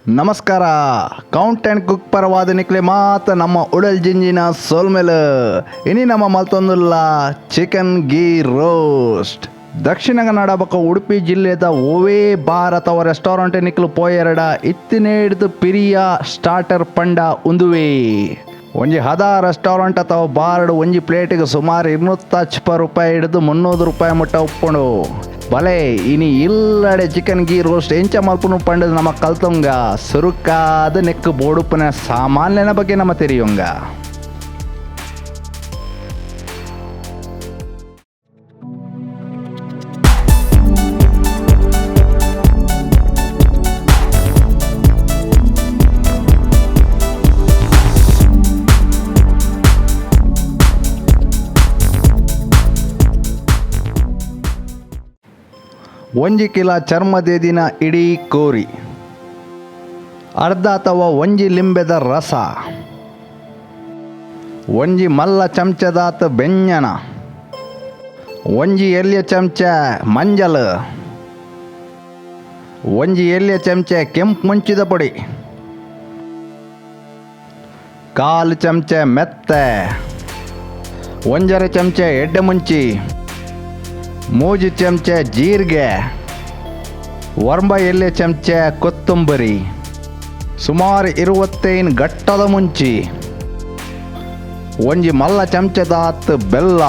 ನಮಸ್ಕಾರ. Count and cook ಪರವಾದ ನಿಕ್ಲೆ ಮಾತ ನಮ್ಮ ಉಡಲ್ ಜಿಂಜಿನ ಸೋಲ್ಮೇಲೆ ಇನಿ ನಮ್ಮ ಮಲ್ತೊಂದುಲ್ಲ ಚಿಕನ್ ಗೀ ರೋಸ್ಟ್. ದಕ್ಷಿಣ ಕನ್ನಡ ಬೊಕ್ಕ ಉಡುಪಿ ಜಿಲ್ಲೆದ ಓವೇ ಬಾರ್ ಅಥವಾ ರೆಸ್ಟೋರೆಂಟ್ ನಿಕ್ಲು ಪೋಯೆರಡ ಇತ್ತಿನೇಡ್ದು ಪಿರಿಯ ಸ್ಟಾರ್ಟರ್ ಪಂಡ ಉಂದುವೇ. ಒಂಜಿ ಹದ ರೆಸ್ಟೋರೆಂಟ್ ಅಥವಾ ಬಾರ್ಡ್ ಒಂಜಿ ಪ್ಲೇಟಿಗೆ ಸುಮಾರು 250 ರೂಪಾಯಿ ಹಿಡಿದು 300 ರೂಪಾಯಿ ಮುಟ್ಟ ಉಪ್ಪುಂಡು. ಬಲೆ ಇನಿ ಇಲ್ಲಡೆ ಚಿಕನ್ ಗೀ ರೋಸ್ಟ್ ಎಂಚ ಮಲ್ಪುನು ಪಂಡದು ನಮ್ಮ ಕಲ್ತೊಂಗ. ಸುರುಕಾದ ನೆಕ್ಕು ಬೋಡುಪುನ ಸಾಮಾನ್ಯನ ಬಗ್ಗೆ ನಮ್ಮ ತೆರಿಯೊಂಗ. ಒಂಜಿ ಕಿಲ ಚರ್ಮದೇದಿನ ಇಡೀ ಕೋರಿ, ಅರ್ಧ ಅಥವಾ ಒಂಜಿ ಲಿಂಬೆದ ರಸ, ಒಂಜಿ ಮಲ್ಲ ಚಮಚದಾತ ಬೆಂಜನ, ಒಂಜಿ ಎಲ್ಯ ಚಮಚ ಮಂಜಲ್, ಒಂಜಿ ಎಲ್ಯ ಚಮಚ ಕೆಂಪು ಮುಂಚಿದ ಪೊಡಿ, ಕಾಲು ಚಮಚ ಮೆತ್ತೆ, ಒಂಜರೆ ಚಮಚ ಎಡ್ಡೆ ಮುಂಚಿ, 3 ಚಮಚ ಜೀರಿಗೆ, 9 ಎಲ್ಯ ಚಮಚ ಕೊತ್ತಂಬರಿ, ಸುಮಾರು 25 ಗಟ್ಟದ ಮುಂಚಿ, ಒಂಜಿ ಮಲ್ಲ ಚಮಚದಾತ್ ಬೆಲ್ಲ,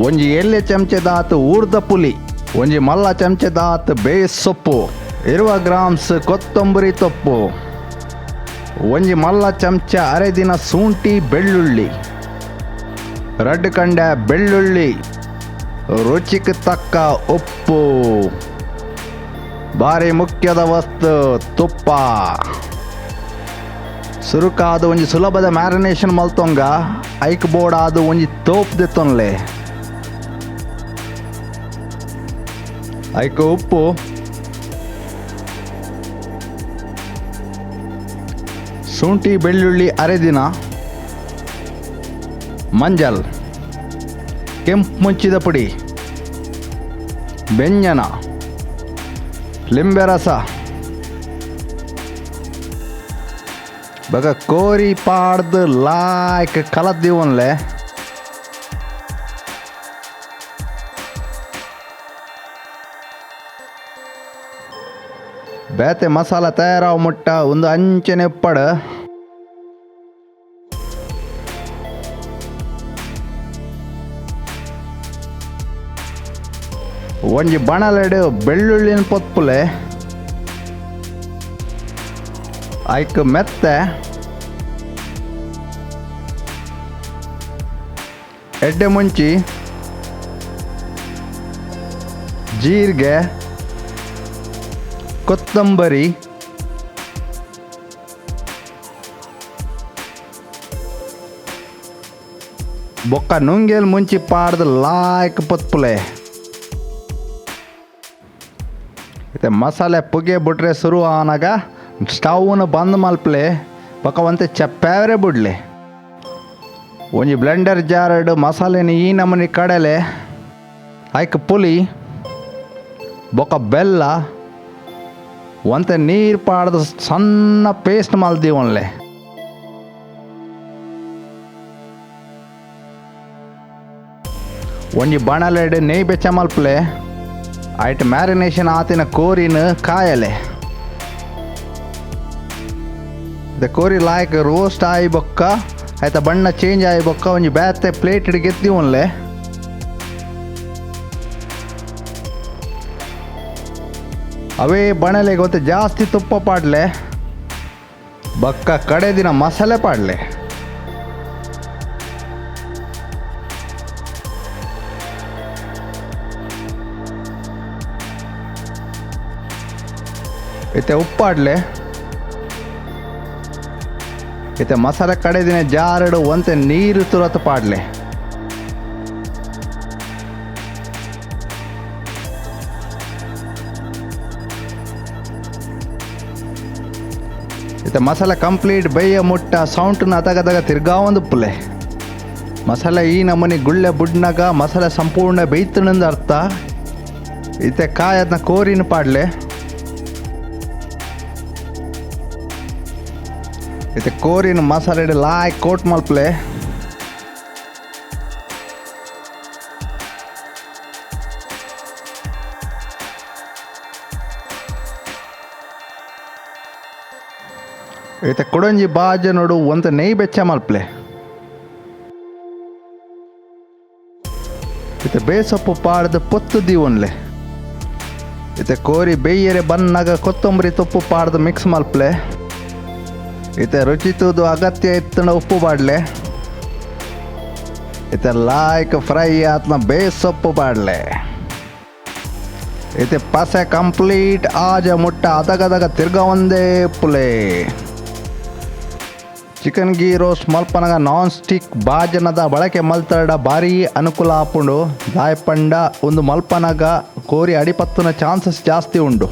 ಒಂಜಿ ಎಲ್ಯ ಚಮಚದಾತ್ ಊರ್ದ ಪುಲಿ, ಒಂಜಿ ಮಲ್ಲ ಚಮಚದಾತ್ ಬೇಸೊಪ್ಪು, 20 ಗ್ರಾಮ್ಸ್ ಕೊತ್ತಂಬರಿ ತೊಪ್ಪು, ಒಂಜಿ ಮಲ್ಲ ಚಮಚ ಅರೆದಿನ ಶುಂಠಿ ಬೆಳ್ಳುಳ್ಳಿ, ರಡ್ಡು ಕಂಡ ಬೆಳ್ಳುಳ್ಳಿ, ರುಚಿಗೆ ತಕ್ಕ ಉಪ್ಪು, ಭಾರಿ ಮುಖ್ಯದ ವಸ್ತು ತುಪ್ಪ. ಸುರುಕಾದ ಒಂಜಿ ಸುಲಭದ ಮ್ಯಾರಿನೇಷನ್ ಮಲ್ತೊಂಗ. ಐಕ್ ಬೋರ್ಡ್ ಆದು ಒಂಜಿ ತೋಪ್ ದೆತ್ತೊನ್ಲೆ. ಐಕ್ ಉಪ್ಪು, ಶುಂಠಿ ಬೆಳ್ಳುಳ್ಳಿ ಅರೆದಿನ, ಮಂಜಲ್, ಕೆಂಪು ಮುಂಚಿದ ಪುಡಿ, ಬೆಂಜನ, ಲಿಂಬೆ ರಸ, ಬಗ ಕೋರಿ ಪಾಡ್ದು ಲಾಯ್ಕ್ ಕಲದ್ದೀವನ್ಲೆ. ಬೇತೆ ಮಸಾಲ ತಯಾರಾವ ಮುಟ್ಟ ಒಂದು ಅಂಚನೆ ಉಪ್ಪಡು. ಒಂಜಿ ಬಣಲೆಡು ಬೆಳ್ಳುಳ್ಳಿನ ಪೊತ್ಪುಲೆ, ಐಕ್ ಮೆತ್ತೆ, ಎಡ್ಡೆ ಮುಂಚಿ, ಜೀರಿಗೆ, ಕೊತ್ತಂಬರಿ, ಬೊಕ್ಕ ನುಂಗೇಲ್ ಮುಂಚಿ ಪಾಡ್ದು ಲಾಯ್ಕ್ ಪೊತ್ಪುಲೆ. ಇತ್ತೆ ಮಸಾಲೆ ಪುಗೆ ಬಿಟ್ರೆ ಶುರು ಆನಾಗ ಸ್ಟವ್ನ ಬಂದ್ ಮಲ್ಪಲೆ, ಬೊಕ್ಕ ಒಂತೆ ಚಪ್ಪಾವರೆ ಬಿಡ್ಲೆ. ಒಂಜಿ ಬ್ಲೆಂಡರ್ ಜಾರ್ಡ್ ಮಸಾಲೆನ ಈ ನಮೂನಿ ಕಡಲೆ, ಐಕ್ ಪುಲಿ ಬೊಕ್ಕ ಬೆಲ್ಲ, ಒಂತೆ ನೀರು ಪಾಡ್ದು ಸಣ್ಣ ಪೇಸ್ಟ್ ಮಲ್ದೀವನ್ಲೆ. ಒಂಜಿ ಬಣಲೆಡ್ ನೆಯ್ ಬೆಚ್ಚ ಮಲ್ಪಲೆ. ಐಟ್ ಮ್ಯಾರಿನೇಷನ್ ಆತಿನ ಕೋರಿನ ಕಾಯಲೆ. ದ ಕೋರಿ ಲಾಯ್ಕ್ ರೋಸ್ಟ್ ಆಯಿ ಬೊಕ್ಕ ಆಯ್ತ ಬಣ್ಣ ಚೇಂಜ್ ಆಯಿ ಬೊಕ್ಕ ಒಂಜಿ ಬ್ಯಾತೆ ಪ್ಲೇಟ್ ಗೆತ್ತಿ ಒನ್ಲೆ. ಅವೇ ಬಣಲೆಗೆ ಒಂತೆ ಜಾಸ್ತಿ ತುಪ್ಪ ಪಾಡ್ಲೆ, ಬೊಕ್ಕ ಕಡೆ ದಿನ ಮಸಾಲೆ ಪಾಡ್ಲೆ. ಇತ್ತೆ ಉಪ್ಪಾಡ್ಲೆ. ಇತ್ತೆ ಮಸಾಲೆ ಕಡೆ ದಿನ ಜಾರಡು ಒಂತೆ ನೀರು ತುರತ್ ಪಾಡ್ಲೆ. ಇತ್ತೆ ಮಸಾಲೆ ಕಂಪ್ಲೀಟ್ ಬೇಯ ಮುಟ್ಟ ಸೌಂಟನ್ನ ಅತಗದಾಗ ತಿರ್ಗಾವಂದು ಪುಲೆ. ಮಸಾಲೆ ಈ ನಮೂನಿ ಗುಳ್ಳೆ ಬುಡ್ನಾಗ ಮಸಾಲೆ ಸಂಪೂರ್ಣ ಬೇಯ್ತನಂದ ಅರ್ಥ. ಇತ್ತೆ ಕಾಯದ್ನ ಕೋರಿನ ಪಾಡ್ಲೆ. ಇತ್ತೆ ಕೋರಿನ ಮಸಾಲೆ ಲಾಯ್ ಕೋಟ್ ಮಲ್ಪಲೆ. ಇತ್ತೆ ಕುಡೊಂಜಿ ಬಾಜನೊಡು ಒಂತೆ ನೆಯ್ ಬೆಚ್ಚ ಮಲ್ಪಲೆ. ಇತ್ತೆ ಬೇಸೊಪ್ಪು ಪಾಡ್ದು ಪೊತ್ತು ದೀವೊನ್ಲೆ. ಇತ್ತೆ ಕೋರಿ ಬೇಯರೆ ಬನ್ನಾಗ ಕೊತ್ತಂಬರಿ ತೊಪ್ಪು ಪಾಡ್ದು ಮಿಕ್ಸ್ ಮಲ್ಪಲೆ. ಇತ್ತೆ ರುಚಿ ತೂದು ಅಗತ್ಯ ಇತ್ತಂಡ ಉಪ್ಪು ಪಾಡ್ಲೆ. ಇತ್ತೆ ಲಾಯ್ಕ್ ಫ್ರೈ ಆತ್ನ ಬೇಸೊಪ್ಪು ಪಾಡ್ಲೆ. ಇತ್ತೆ ಪಸೆ ಕಂಪ್ಲೀಟ್ ಆಜ ಮುಟ್ಟ ಅದಗದಗ ತಿರ್ಗ ಒಂದೇ ಪುಲೆ. ಚಿಕನ್ ಗೀ ರೋಸ್ಟ್ ಮಲ್ಪನಗ ನಾನ್ ಸ್ಟಿಕ್ ಬಾಜನದ ಬಳಕೆ ಮಲ್ತಡ ಭಾರಿ ಅನುಕೂಲ ಆಪುಂಡು. ದಾಯಪಂಡ ಒಂದು ಮಲ್ಪನಗ ಕೋರಿ ಅಡಿಪತ್ತುನ ಚಾನ್ಸಸ್ ಜಾಸ್ತಿ ಉಂಡು.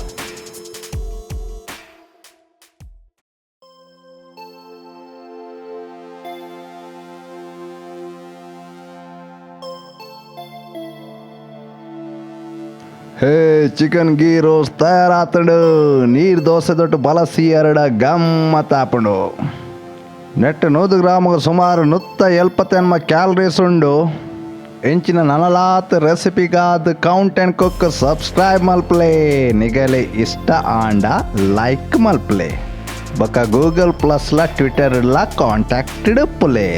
ಹೇ ಚಿಕನ್ ಗೀ ರೋಸ್ಟ್ ತಯಾರಾತಂಡು. ನೀರು ದೋಸೆ ದೊಡ್ಡ ಬಲಸಿ ಎರಡ ಗಮ್ಮತ್ ಆಪುಂಡು. ನೆಟ್ 100 ಗ್ರಾಮ್ ಸುಮಾರು 178 ಕ್ಯಾಲರೀಸ್ ಉಂಡು. ಎಂಚಿನ ನನಲಾತ್ ರೆಸಿಪಿಗಾದ್ count and cook subscribe ಮಲ್ಪಲೆ. ನಿಗಲೆ ಇಷ್ಟ ಆಂಡ ಲೈಕ್ ಮಲ್ಪಲೆ. ಬೊಕ ಗೂಗಲ್ ಪ್ಲಸ್ಲ ಟ್ವಿಟರ್ಲ ಕಾಂಟ್ಯಾಕ್ಟ್ ಪುಲೆ.